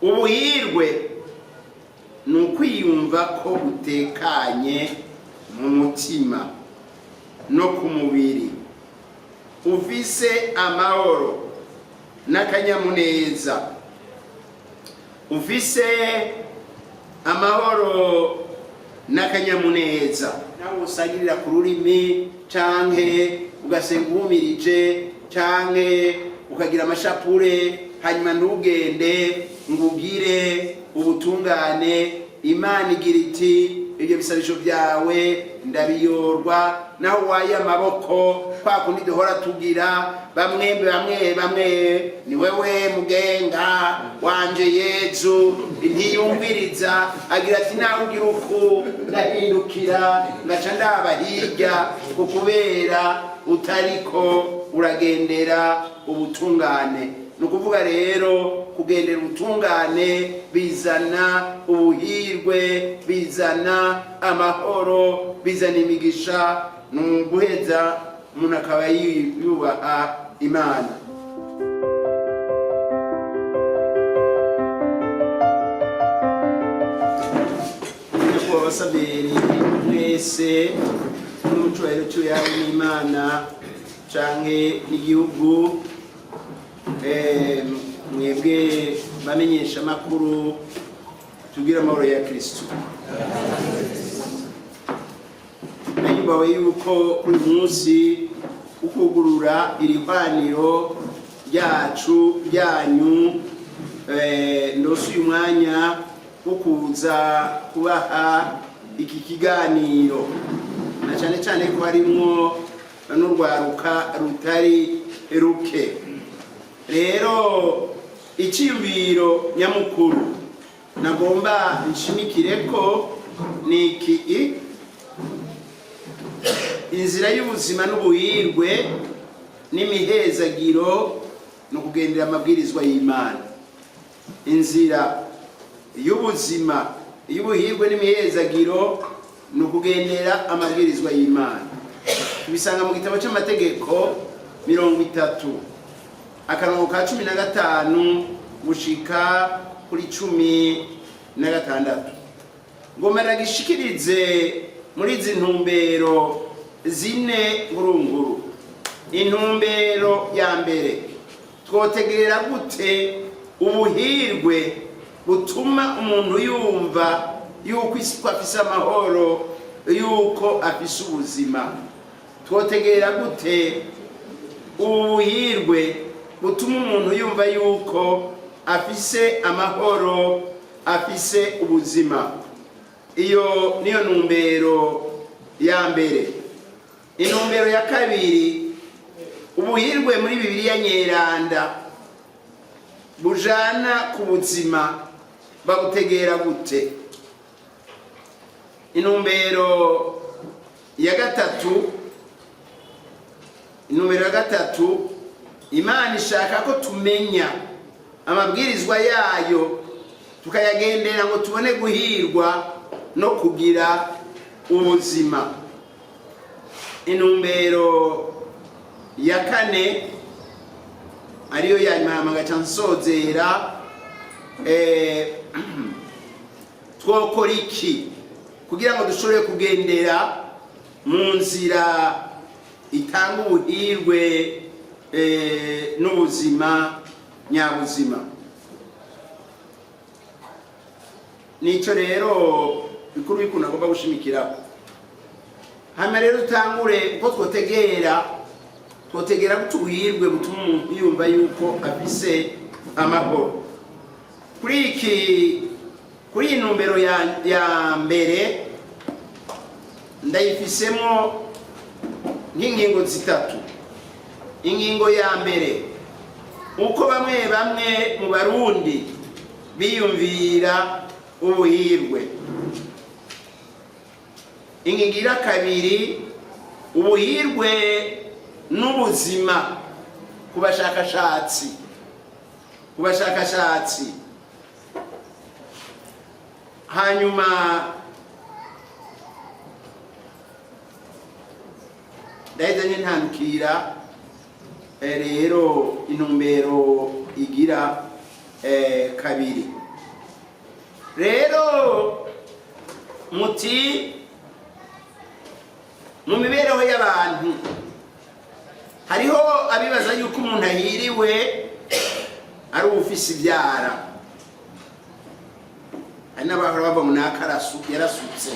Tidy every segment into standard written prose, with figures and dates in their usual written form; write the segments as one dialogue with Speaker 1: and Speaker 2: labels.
Speaker 1: Ubuhirwe ni ukwiyumva ko utekanye mu mutima no ku mubiri, ufise amahoro n'akanyamuneza, ufise amahoro n'akanyamuneza. Nawe usagirira ku rurimi, canke ugasenga uhumirije, canke ukagira amashapure, hanyuma ntugende ngo ugire ubutungane. Imana igira iti: "Ibyo bisabisho byawe ndabiyorwa." Naho waye amaboko kwa kundi duhora tugira, bamwe bamwe bamwe, "Ni wewe mugenga wanje Yezu", ntiyumviriza. Agira ati: "Nawe ugira uku, ndahindukira ngaca ndaba hirya, kubera utariko uragendera ubutungane." Ni ukuvuga rero, kugendera ubutungane bizana ubuhirwe, bizana amahoro, bizana imigisha. Ni uguheza umuntu akaba yubaha Imana. Nyakubahwa abasaberi mwese, n'umucubahiro cy'uyawe n'Imana canke n'igihugu, mwebwe bamenyesha amakuru, tubwire amahoro ya Kristo. Nahimbawe yuko kuri munsi ukugurura iri hwaniro ryacu, ryanyu, ndose uyu mwanya wo kuza kubaha iki kiganiro, na cyane cyane ko harimwo n'urwaruka rutari ruke. Rero icyiyumviro nyamukuru nagomba nshimikire ko ni iki: inzira y'ubuzima n'ubuhirwe n'imihezagiro ni ukugendera amabwirizwa y'Imana. Inzira y'ubuzima, y'ubuhirwe n'imihezagiro ni ukugendera amabwirizwa y'Imana. Tubisanga mu gitabo cy'Amategeko 30, akarongo ka 15 gushika kuri 16. Ngomba ndagishikirize muri izi ntumbero zine ngurunguru. Intumbero ya mbere: twotegerera gute ubuhirwe butuma umuntu yumva yuko afise amahoro, yuko afise ubuzima? Twotegerera gute ubu buhirwe butuma umuntu yumva yuko afise amahoro, afise ubuzima? Iyo niyo ntumbero ya mbere. Intumbero ya kabiri: ubuhirwe muri Bibiliya Nyeranda bujana ku buzima babutegera gute? Intumbero ya gatatu, intumbero ya gatatu: Imana ishaka ko tumenya amabwirizwa yayo, tukayagendera ngo tubone guhirwa no kugira ubuzima. Intumbero ya kane, ariyo ya nyuma, ngaca nsozera: twokora iki kugira ngo dushobore kugendera mu nzira itanga ubuhirwe n'ubuzima nyabuzima? Nicyo rero bikuru bikunda agomba gushimikiraho. Hanyuma rero utangure uko twotegera ubuhirwe butuma umuntu yumva yuko afise amahoro. Kuri iyi ntumbero ya mbere, ndayifisemo nk'ingingo zitatu. Ingingo ya mbere: uko bamwe bamwe mu Barundi biyumvira ubuhirwe. Ingingo ya kabiri: ubuhirwe n'ubuzima ku bashakashatsi. Hanyuma ndaheza ntandukira rero intumbero igira kabiri. Rero muti mu mibereho y'abantu hariho abibaza yuko umuntu ahiriwe ari uwufise ivyara. Hari n'abahora bava mu naka yarasutse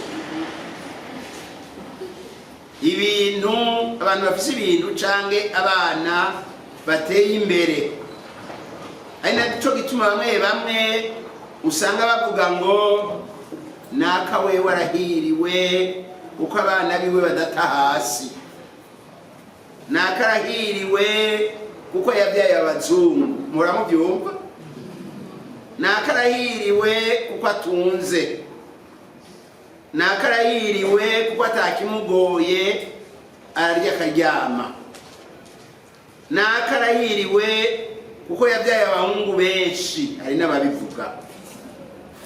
Speaker 1: ibintu, abantu bafise ibintu canke abana bateye imbere. Ari naco gituma bamwe bamwe usanga bavuga ngo naka wewe arahiriwe kuko abana biwe badata hasi, naka arahiriwe kuko yabyaye abazungu, muramubyumva, naka arahiriwe kuko atunze, naka arahiriwe kuko atakimugoye, ararya akaryama, naka arahiriwe kuko yabyaye abahungu benshi. Hari n'ababivuga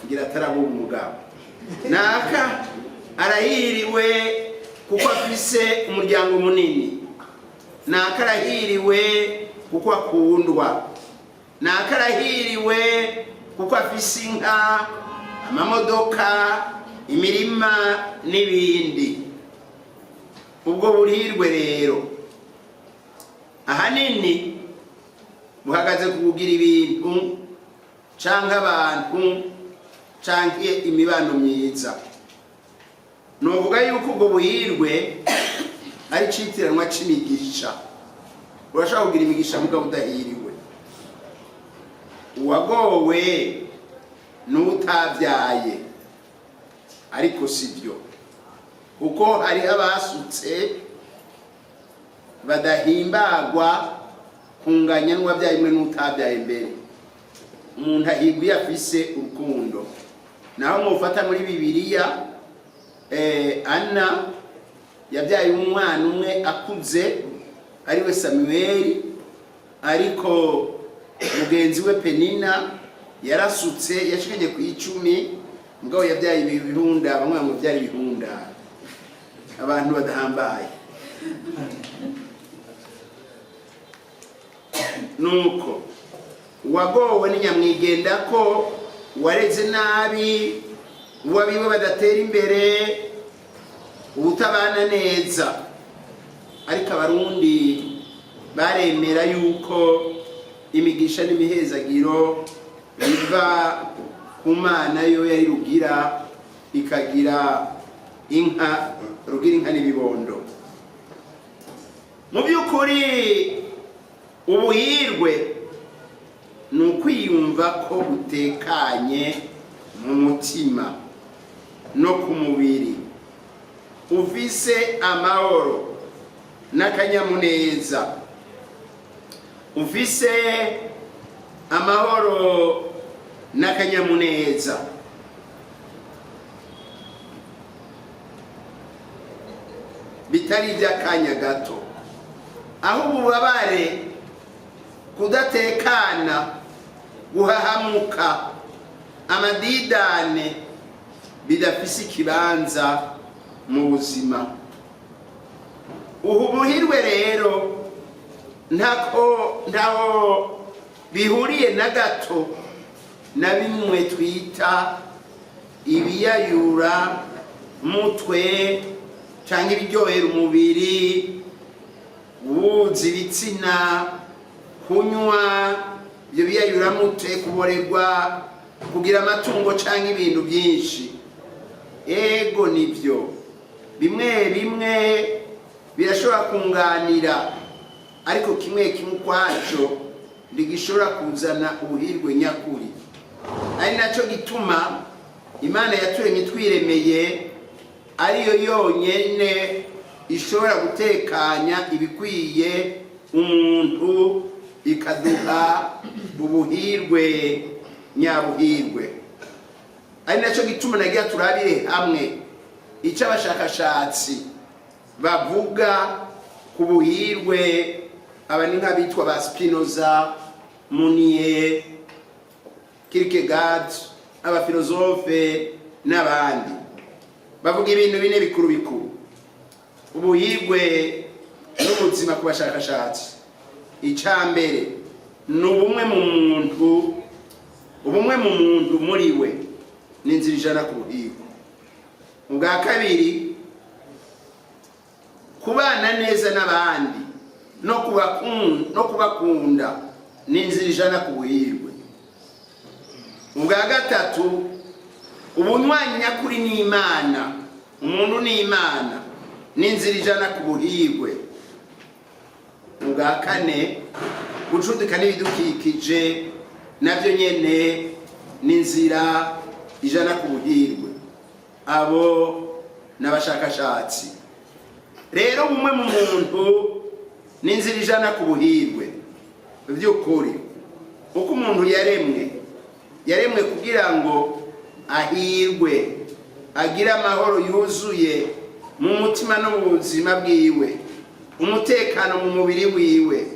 Speaker 1: ngira ataraba umugabo. Naka arahiriwe kuko afise umuryango munini, naka arahiriwe kuko akundwa, naka arahiriwe kuko afise inka, amamodoka, imirima n'ibindi. Ubwo burihirwe rero ahanini buhagaze ku kugira ibintu canke abantu canke imibano myiza. Novuga yuko ubwo buhirwe ari citiranwa c'imigisha. Urashobora kugira imigisha mugabo udahiriwe. Uwagowe n'utavyaye, ariko sibyo, kuko hariho abasutse badahimbagwa kunganya n'uwabyaye imwe n'utabyaye. Mbere umuntu ahigwa iyo afise urukundo. Naho mwufata muri Bibiliya, Ana yabyaye umwana umwe akuze, ariwe Samuweli, ariko mugenzi we Penina yarasutse, yashikanye ku 10, mugabo yabyaye ibihunda. Bamwe ngo byari ibihunda, abantu badahambaye. Nuko uwagowe ni nyamwigenda ko wareze nabi, uwabiwe badatera imbere, ubutabana neza. Ariko Abarundi baremera yuko imigisha n'imihezagiro biva ku Mana, yo yari rugira ikagira inka, rugira inka n'ibibondo. Mu by'ukuri ubuhirwe ni ukwiyumva ko utekanye mu mutima no ku mubiri, ufise amahoro n'akanyamuneza, ufise amahoro n'akanyamuneza bitari iby'akanya gato, aho ububabare, kudatekana, guhahamuka, amadidane bidafise ikibanza mu buzima. Ubu buhirwe rero ntako ntaho bihuriye na gato na bimwe twita ibiyayura mutwe cyangwa ibiryohera umubiri, guhuza ibitsina, kunywa ibyo biyayuramutwe, kuboregwa, kugira amatungo cyangwa ibintu byinshi. Ego nibyo, bimwe bimwe birashobora kunganira, ariko kimwe kimwe ukwaco ntigishobora kuzana ubuhirwe nyakuri. Ari nacyo gituma Imana yaturemye twiremeye ariyo yonyine ishobora gutekanya ibikwiye umuntu, ikaduha ubuhirwe nyabuhirwe. Ari nacyo gituma nagira turabire hamwe icyo abashakashatsi bavuga ku buhirwe. Aba ni nk'abitwa ba Spinoza, Munier, Kierkegaard, abafilozofe n'abandi. Bavuga ibintu bine bikuru bikuru. Ubuhirwe n'ubuzima ku bashakashatsi: icya mbere ni ubumwe mu muntu, ubumwe mu muntu muri we. ni inzira ijana ku buhirwe. Ubwa kabiri, kubana neza n'abandi no kubakunda ni inzira ijana ku buhirwe. Ubwa gatatu, ubunywanyi nyakuri n'Imana, umuntu n'Imana, ni inzira ijana ku buhirwe. Ubwa kane, gucudika n'ibidukikije nabyo nyene ni inzira ijana ku buhirwe. Abo n'abashakashatsi rero, bumwe mu muntu ni inzira ijana ku buhirwe. By'ukuri, uko umuntu yaremwe, yaremwe kugira ngo ahirwe, agire amahoro yuzuye mu mutima no mu buzima bwiwe, umutekano mu mubiri wiwe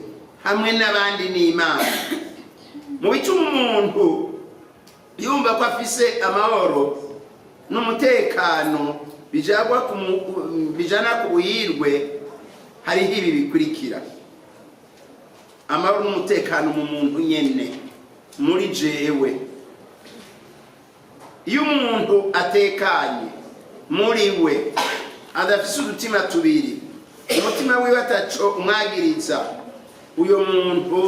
Speaker 1: hamwe n'abandi n'Imana. Mu bituma umuntu yumva ko afise amahoro n'umutekano bijana ku buhirwe, hariho ibi bikurikira: amahoro n'umutekano mu muntu nyene, muri jewe. Iyo umuntu atekanye muri we, adafise udutima tubiri, umutima wiwe ataco umwagiriza, uyo muntu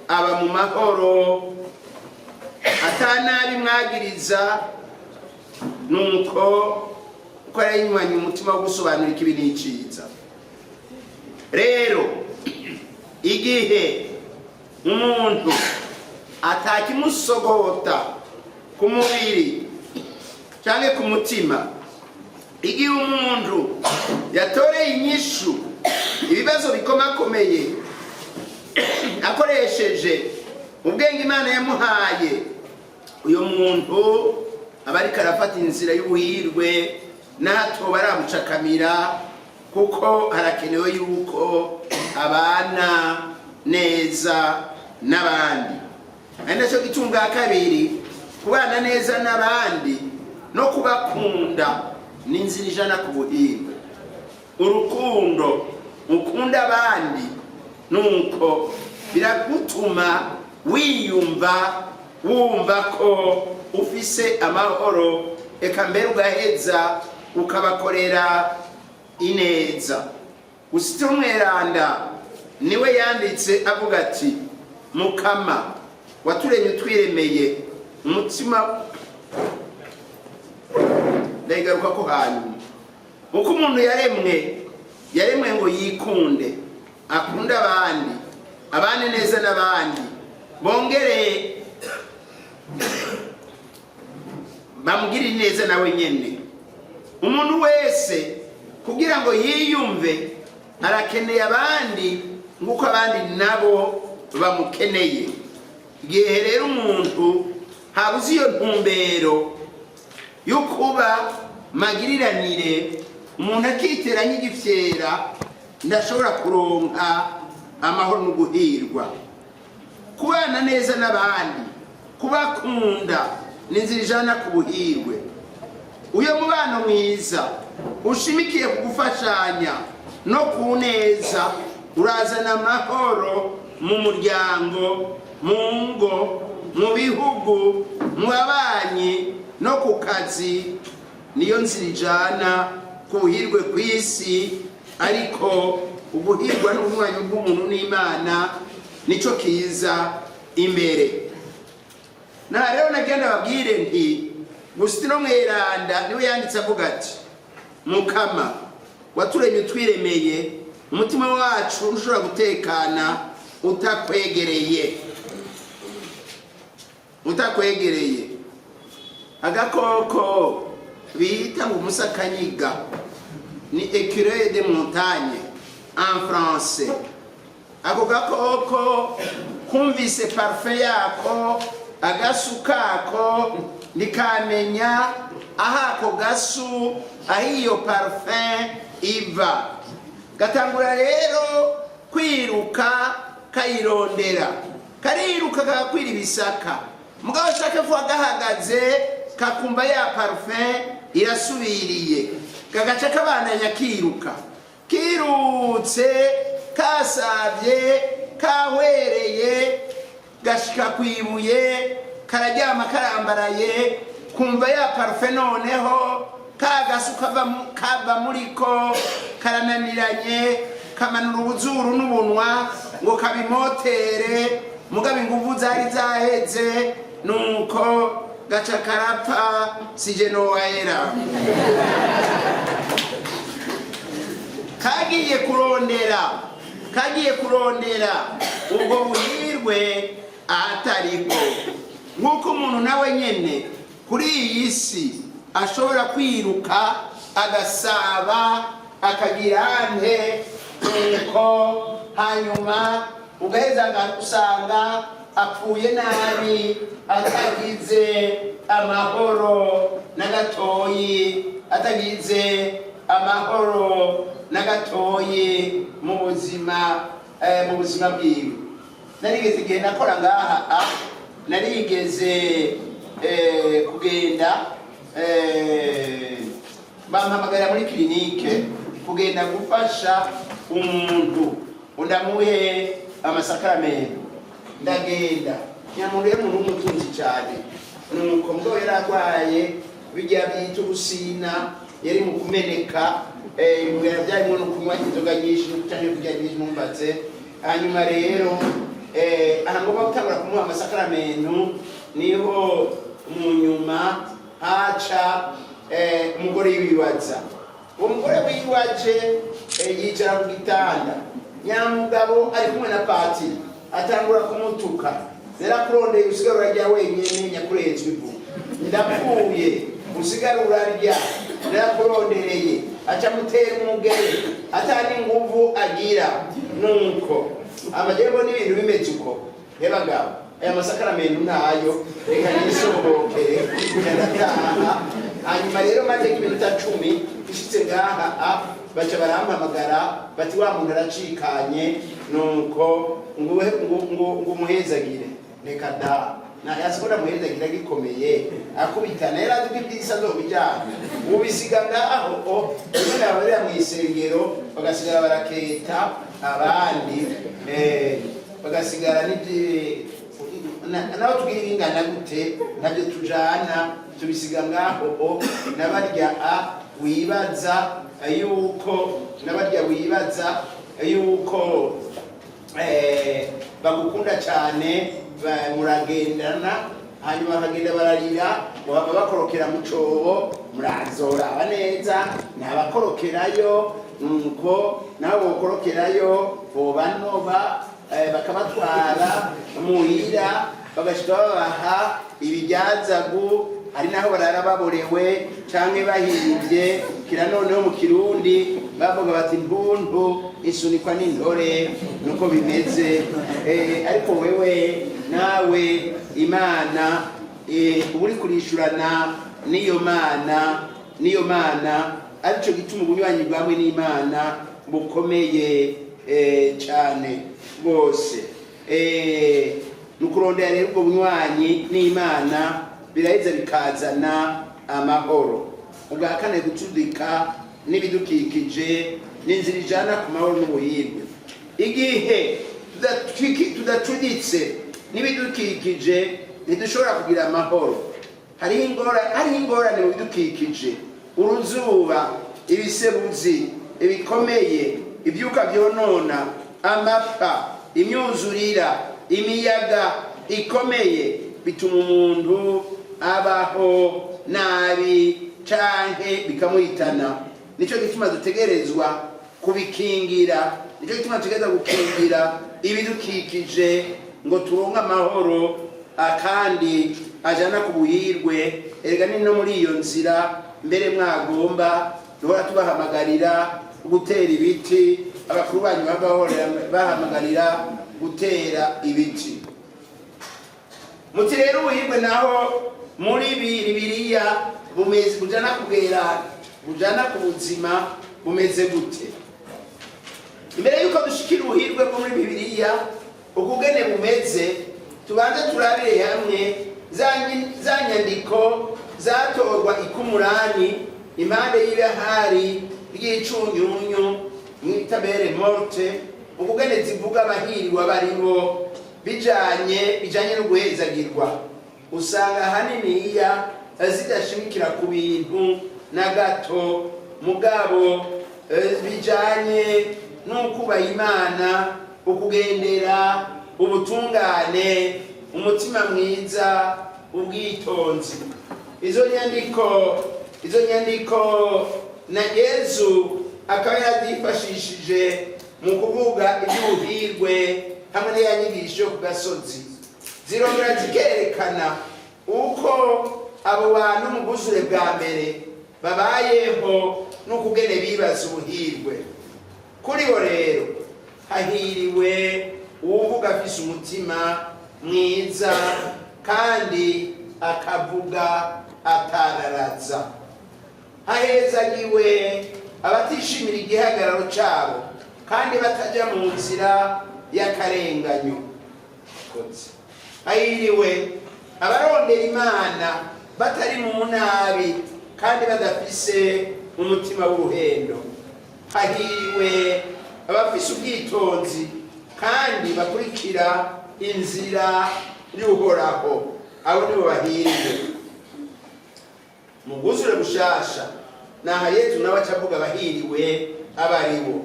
Speaker 1: aba mu mahoro, atanabi mwagiriza. Nuko uko yayinywanye umutima wo gusobanura ikibi n'iciza. Rero igihe umuntu atakimusogota ku mubiri cyangwa ku mutima, igihe umuntu yatoreye inyishu ibibazo bikomakomeye akoresheje ubwenge Imana yamuhaye, uyu muntu aba ariko arafata inzira y'ubuhirwe, n'ahatoba arabucakamira, kuko harakenewe yuko abana neza n'abandi. Ari nacyo gituma ubwa kabiri, kubana neza n'abandi no kubakunda ni inzira ijana ku buhirwe. Urukundo ukunda abandi nuko biragutuma wiyumva, wumva ko ufise amahoro, eka mbere ugaheza ukabakorera ineza. Gusitira Umweranda niwe yanditse avuga ati: "Mukama waturemye utwiremeye umutima." Ndayigaruka ko hanyuma. Uko umuntu yaremwe, yaremwe ngo yikunde, akunde abandi, abane neza n'abandi, bongere bamugirire neza nawe nyene. Umuntu wese kugira ngo yiyumve arakeneye abandi nk'uko abandi nabo bamukeneye. Igihe rero umuntu habuze iyo ntumbero yo kuba magiriranire, umuntu akitera nk'igifyera, ndashobora kuronka amahoro no guhirwa. Kubana neza n'abandi, kubakunda, ni inzira ijana ku buhirwe. Uyo mubano mwiza ushimikiye ku gufashanya no ku neza urazana amahoro mu muryango, mu ngo, mu bihugu, mu babanyi no ku kazi. Niyo nzira ijana ku buhirwe ku isi, ariko uguhirwa n'ubunywanyi bw'umuntu n'Imana nico kiza imbere. Na rero nagenda babwire nti Gusitino Mweranda niwe yanditse avuga ati: "Mukama waturemye utwiremeye, umutima wacu ushobora gutekana utakwegereye, utakwegereye." Agakoko bita ngo umusakanyiga ni écureuil de montagne en français. Ako gakoko kumvise parfum yako, agasu kako, ntikamenya aho ako gasu, aho iyo parfum iva. Gatangura rero kwiruka kayirondera, kariruka kagakwira ibisaka. Mugabo chaque fois gahagaze kakumva ya parfum irasubiriye, kagaca kabandanya kiruka. Kirutse, kasavye, kahwereye, gashika kwibuye, kararyama karambaraye. Kumva ya parufe, noneho ka gasu kava muriko karananiranye, kamanura ubuzuru n'ubunwa ngo kabimotere, mugabo inguvu zari zaheze, nuko gaca karapfa. Sije nowahera kagiye kurondera ubwo buhirwe ahatariho. Nk'uko umuntu nawe nyene kuri iyi si ashobora kwiruka, agasaba, akagira ante, nuko hanyuma ugaheza usanga apfuye nabi, atagize amahoro na gatoyi, atagize amahoro na gatoyi mu buzima bwiwe. Narigeze, igihe nakora ngaha, narigeze kugenda, bampamagara muri clinique kugenda gufasha umuntu ndamuhe amasakaramentu. Ndagenda, nyamuntu yari umuntu w'umutunzi cyane, nuko mugabo yari arwaye bijya byita ubusina, yari mu kumeneka, byarimo no kunywa inzoga nyinshi cyangwa kurya nyinshi, numbatse. Hanyuma rero aha ngomba gutangura kumuha amasakaramentu, niho mu nyuma haca umugore wibaza. Uwo mugore wiwaje yicara ku gitanda, nyamugabo ari kumwe na patiri, atangura kumutuka: "Narakurondeye, usigara urarya wenyene, nyakurenzwe ivu, ndapfuye, usigara urarya, narakurondereye." Aca mutera umugere atani nguvu agira. Nuko amajyepfo n'ibintu bimeze uko, hebagabo, aya masakaramentu ntayo, reka nisohokere, ndataha. Hanyuma rero maze nk'iminota 10 ishitse ngaha, baca barampamagara bati: "Wa muntu aracikanye, nuko ngo umuhezagire." Reka da, na yasikunda muhezagira gikomeye akubitana, yari azi ko iby'isi azobijana, ubisiga ngaho. O rimwe nabarera mu isengero bagasigara baraketa abandi, bagasigara n'ibyi naho tugira ibingana gute, ntabyo tujana, tubisiga ngaho. O nabarya a wibaza yuko, nabarya wibaza yuko bagukunda cyane, muragendana, hanyuma bakagenda bararira ngo bava bakorokera mu cobo. Murazoraba neza, ntabakorokerayo, nuko nabo bokorokerayo bobanoba, bakabatwara muhira, bagashika babaha ibijyazagu. Hari naho barara baborewe canke bahimbye kira. Noneho mu Kirundi bavuga bati: "Ntuntu isunikwa n'intore." Nuko bimeze. Ariko wewe nawe Imana, uba uri kurishurana n'iyo Mana, n'iyo Mana. Arico gituma ubunywanyi bwawe n'Imana bukomeye cane rwose. Ni ukurondera rero ubwo bunywanyi n'Imana, biraheza bikazana amahoro. Ubwa kane, gucudika n'ibidukikije n'inzira ijana ku mahoro n'ubuhirwe. Igihe tudacuditse n'ibidukikije, ntidushobora kugira amahoro. Hariho ingorane mu bidukikije: uruzuba, ibisebuzi ibikomeye, ibyuka byonona, amapfa, imyuzurira, imiyaga ikomeye, bituma umuntu abaho nabi canke bikamuhitana. Nico gituma dutegerezwa kubikingira, nico gituma dutegerezwa gukingira ibidukikije ngo turonke amahoro akandi ajana ku buhirwe. Erega ni no muri iyo nzira mbere mwagomba duhora tubahamagarira gutera ibiti, abakuru banyu bahora bahamagarira gutera ibiti. Muti rero ubuhirwe naho muri Bibiliya bumeze, bujana kugera, bujana ku buzima, bumeze gute? Imbere yuko dushikira ubuhirwe bwo muri Bibiliya ukugene bumeze, tubanze turabire hamwe za nyandiko zatorwa ikumurani impande y'ibahari ry'icunyunyu mwita Mer Morte, ukugene zivuga abahiriwe baribo bijanye no guhezagirwa. Usanga ahaniniya Zidashimikira ku bintu na gato, mugabo bijanye n'ukubaha Imana, ukugendera ubutungane, umutima mwiza, ubwitonzi. Izo nyandiko na Yezu akaba yarazifashishije mu kuvuga iby'ubuhirwe hamwe n'iya nyigisho yo ku gasozi. Zirongera zikerekana uko abo bantu mu bwuzure bwa mbere babayeho n'ukugene bibaza ubuhirwe. Kuri bo rero hahiriwe uwuvuga afise umutima mwiza kandi akavuga atararaza. Hahezagiwe abatishimira igihagararo cabo kandi bataja mu nzira y'akarenganyo. Hahiriwe abarondera Imana batari mu nabi kandi badafise umutima w'uruhendo. Hahiriwe abafise ubwitonzi kandi bakurikira inzira y'Uhoraho. Abo nibo bahiriwe. Mu bwuzure bushasha, naha Yezu nawe aca avuga abahiriwe aba aribo.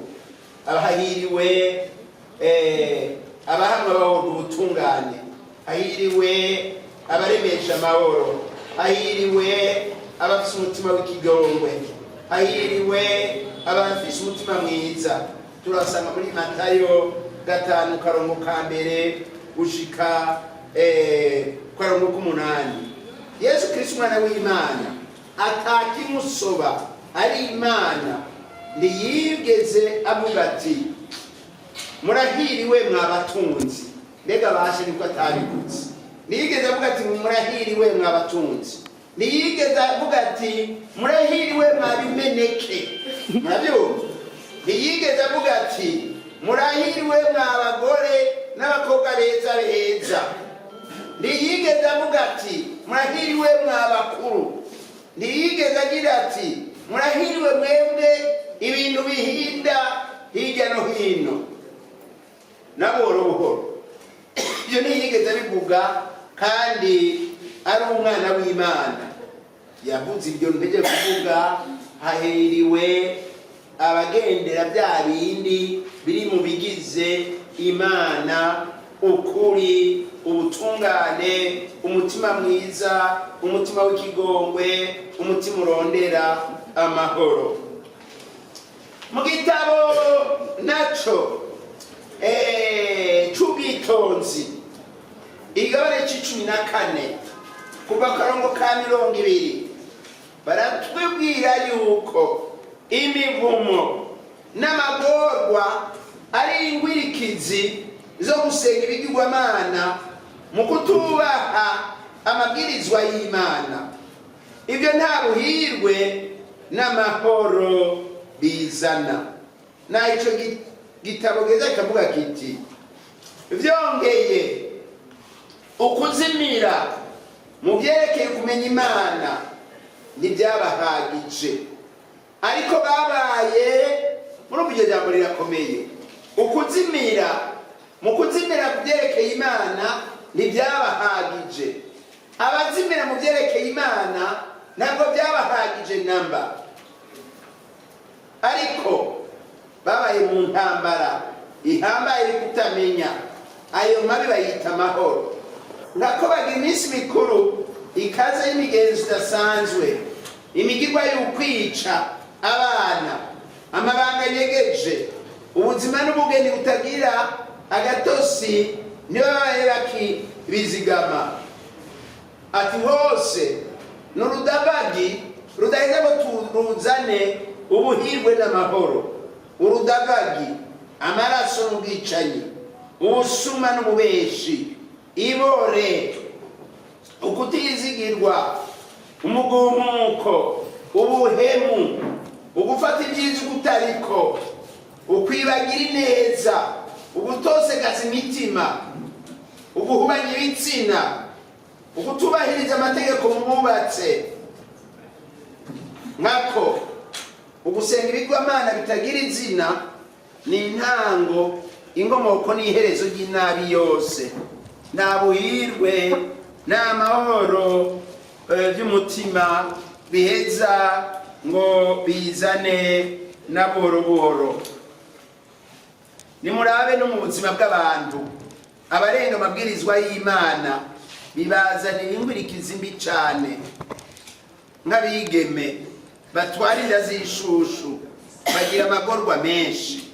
Speaker 1: Abahiriwe abahamwa babona ubutungane, hahiriwe abaremesha amahoro, hahiriwe abafise umutima w'ikigongwe, hahiriwe abafise umutima mwiza. Turasanga muri Matayo 5, karongo ka mbere gushika karongo k'umunani. Yesu Kristo, umwana w'Imana atakimusoba, ari Imana, ntiyigeze avuga ati: "Murahiriwe mwabatunzi." Mbega bashe niko atabivutse. Ntiyigeze avuga ati: "Murahiriwe mwabatunzi." Ntiyigeze avuga ati: "Murahiriwe mwabimeneke." Murabyumva? Ntiyigeze avuga ati: "Murahiriwe mwabagore n'abakobwa beza beza." Ntiyigeze avuga ati: "Murahiriwe mwabakuru." Ntiyigeze agira ati: "Murahiriwe mwebwe ibintu bihinda hirya no hino na buhoro buhoro." Ibyo ntiyigeze abivuga kandi ari umwana w'Imana. Yavuze ibyo ntege kuvuga: hahiriwe abagendera bya bindi biri mu bigize Imana, ukuri, ubutungane, umutima mwiza, umutima w'ikigongwe, umutima urondera amahoro. Mu gitabo naco c'ubwitonzi, igabane c'14, kuva akarongo ka 20, baratubwira yuko imivumo n'amagorwa ari ingwirikizi zo gusenga ibigirwamana mu kutubaha amabwirizwa y'Imana. Ibyo nta buhirwe n'amahoro bizana. Na ico gitabo geza kikavuga kiti: "Vyongeye, ukuzimira mu byerekeye kumenya Imana ntibyabahagije, ariko babaye." Muri iryo jambo rirakomeye. Ukuzimira mu kuzimira ku byerekeye Imana ntibyabahagije. Abazimira mu byerekeye Imana ntabwo byabahagije namba, ariko babaye mu ntambara ihambaye yo kutamenya. Ayo mabi bayita amahoro, nkako bagira iminsi mikuru ikaze y'imigenzo idasanzwe, imigirwa y'ukwica abana, amabanga anyegeje, ubuzima n'ubugeni butagira agatosi. Niba babaye bakibizigama, ati hose ni urudavagi rudaheza ngo ruzane ubuhirwe n'amahoro. Urudavagi, amaraso n'ubwicanyi, ubusuma n'ububeshi, ibore, ukutizigirwa, umugumuko, ubuhemu, ugufata ibyiza ukutariko, ukwibagira ineza, ugutosekaza imitima, uguhubanya ibitsina, ukutubahiriza amategeko mu bubatse, nkako ugusenga ibigwamana bitagira izina ni intango, inkomoko n'iherezo ry'inabi yose. Nta buhirwe, nta mahoro. by'umutima biheza ngo bizane na buhoro buhoro. Nimurabe no mu buzima bw'abantu, abarenga amabwirizwa y'Imana bibazanira ingwirikizi mbi cane, nk'abigeme batwara inda z'ishushu bagira amagorwa menshi,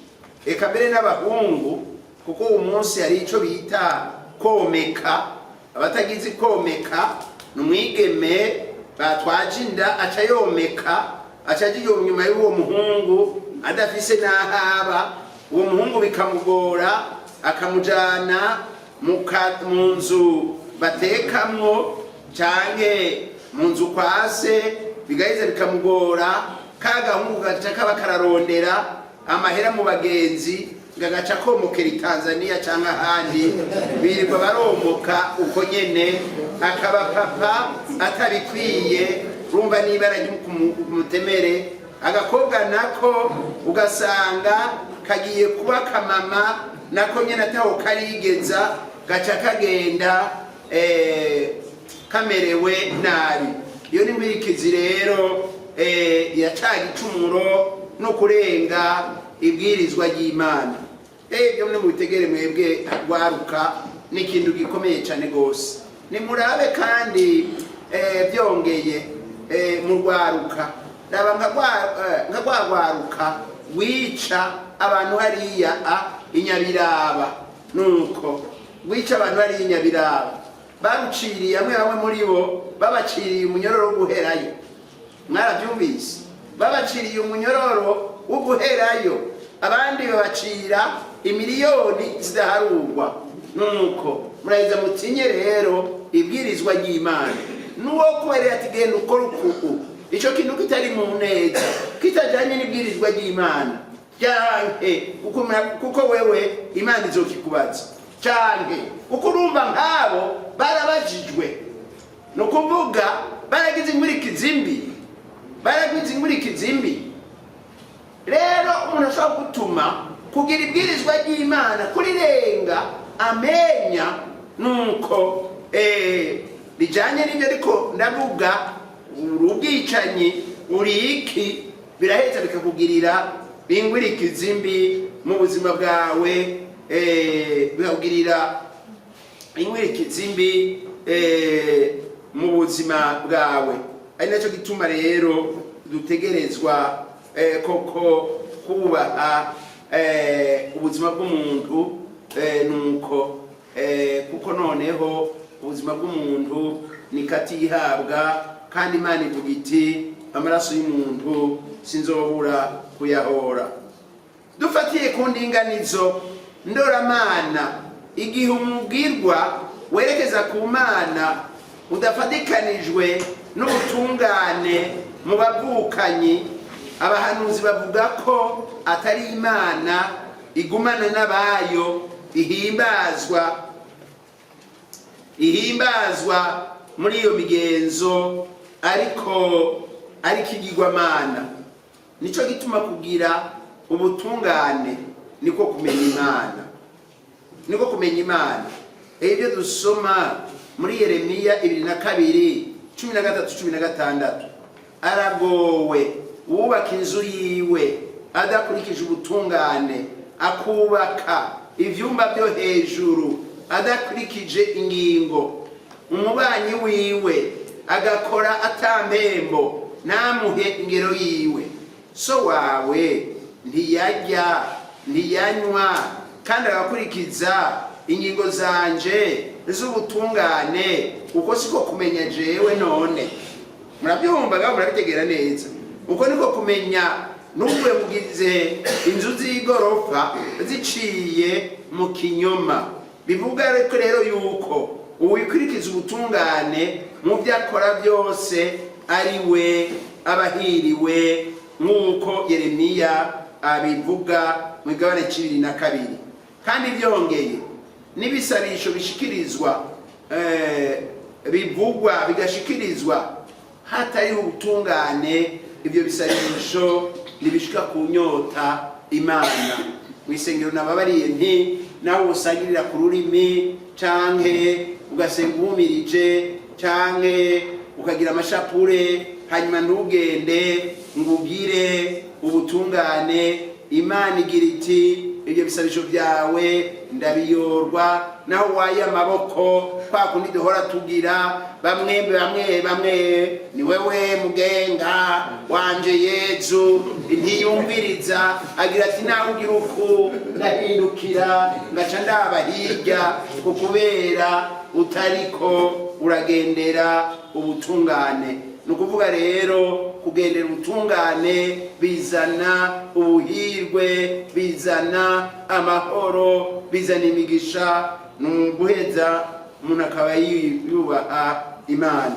Speaker 1: eka mbere n'abahungu, kuko uwo munsi hari ico bita komeka. Abatagizi komeka, ni umwigeme batwaje inda aca yomeka, aca aja inyuma y'uwo muhungu adafise n'ahaba. Uwo muhungu bikamugora, akamujana mu nzu batekamwo canke mu nzu kwa se, bigaheza bikamugora. Ka gahungu gaca kaba kararondera amahera mu bagenzi, gagaca komokera i Tanzania canke ahandi, birirwa baromoka uko nyene, akaba papa atabikwiye. Urumva n'ibara ry'umutemere. Agakobwa nako ugasanga kagiye kuba kamama, nako nyene ataho karigeza, gaca kagenda kamerewe nabi. Iyo ni inkurikizi rero ya ca gicumuro no kurenga ibwirizwa ry'Imana. Ibyo mwe mubitegere mwebwe rwaruka, ni ikintu gikomeye cyane rwose. Nimurabe kandi byongeye mu rwaruka, raba nka rwa rwaruka wica abantu hariya a inyabiraba, nuko wica abantu hariya inyabiraba, baruciriye amwe bamwe muri bo babaciriye umunyororo wo guherayo. Mwarabyumvise, babaciriye umunyororo wo guherayo, abandi babacira imiliyoni zidaharurwa. Nuko muraheza mutinye rero ibwirizwa ry'Imana. N'uwo kubarira ati genda ukora uku, ico kintu kitari mu neza, kitajanye n'ibwirizwa ry'Imana, canke kuko wewe Imana izokikubaza, canke kuko urumva nk'abo barabajijwe, ni ukuvuga baragize inkurikizi mbi, baragize inkurikizi mbi. Rero umuntu ashobora gutuma kugira ibwirizwa ry'Imana kurirenga amenya, nuko rijanye n'ibyo ariko ndavuga, uri ubwicanyi, uri iki, biraheza bikakugirira ingwirikizi mbi mu buzima bwawe, bikakugirira inkurikizi mbi mu buzima bwawe. Ari nacyo gituma rero dutegerezwa koko kubaha ubuzima bw'umuntu, nuko kuko noneho ubuzima bw'umuntu ni katihabwa, kandi Imana ivuga iti amaraso y'umuntu sinzobura kuyahora. Dufatiye ku ndinganizo ndoramana, igihe umubwirwa werekeza ku Mana udafatikanijwe n'ubutungane mu bavukanyi, abahanuzi bavuga ko atari Imana igumana n'abayo ihimbazwa muri iyo migenzo, ariko ariko igirwamana. Nico gituma kugira ubutungane niko kumenya Imana, niko kumenya Imana. Ibyo dusoma muri Yeremiya 22:13, 16: aragowe uwubaka inzu yiwe adakurikije ubutungane, akubaka ivyumba byo hejuru adakurikije ingingo, umubanyi wiwe agakora atampembo, ntamuhe ingero yiwe. So wawe ntiyarya, ntiyanywa, kandi agakurikiza ingingo zanje z'ubutungane. Uko siko kumenya jewe? None murabyumva gaho, murabitegera neza? Uko niko kumenya. N'ubwo mugize inzu z'igorofa ziciye mu kinyoma. Bivuga ariko rero yuko uwikurikiza ubutungane mu byo akora byose ari we abahiriwe, nk'uko Yeremiya abivuga mu igabane cibiri na kabiri. Kandi byongeye n'ibisabisho bishikirizwa bivugwa bigashikirizwa hatariho ubutungane, ibyo bisabisho ntibishika ku nyota Imana. Mu isengero nababariye nti nawe usangirira ku rurimi, canke ugasenga uwumirije, canke Ukagira amashapure, hanyuma ntugende ngo ugire ubutungane. Imana igira iti: "Ibyo bisabisho byawe ndabiyorwa." Naho waye amaboko kwa kundi duhora tugira, bamwe bamwe bamwe, "Ni wewe mugenga wanje Yezu," ntiyumviriza. Agira ati: "Nawe ugira uku, ndahindukira ngaca ndaba hirya," kubera utariko uragendera ubutungane. Ni ukuvuga rero, kugendera ubutungane bizana ubuhirwe, bizana amahoro, bizana imigisha. Ni uguheza umuntu akaba yubaha Imana.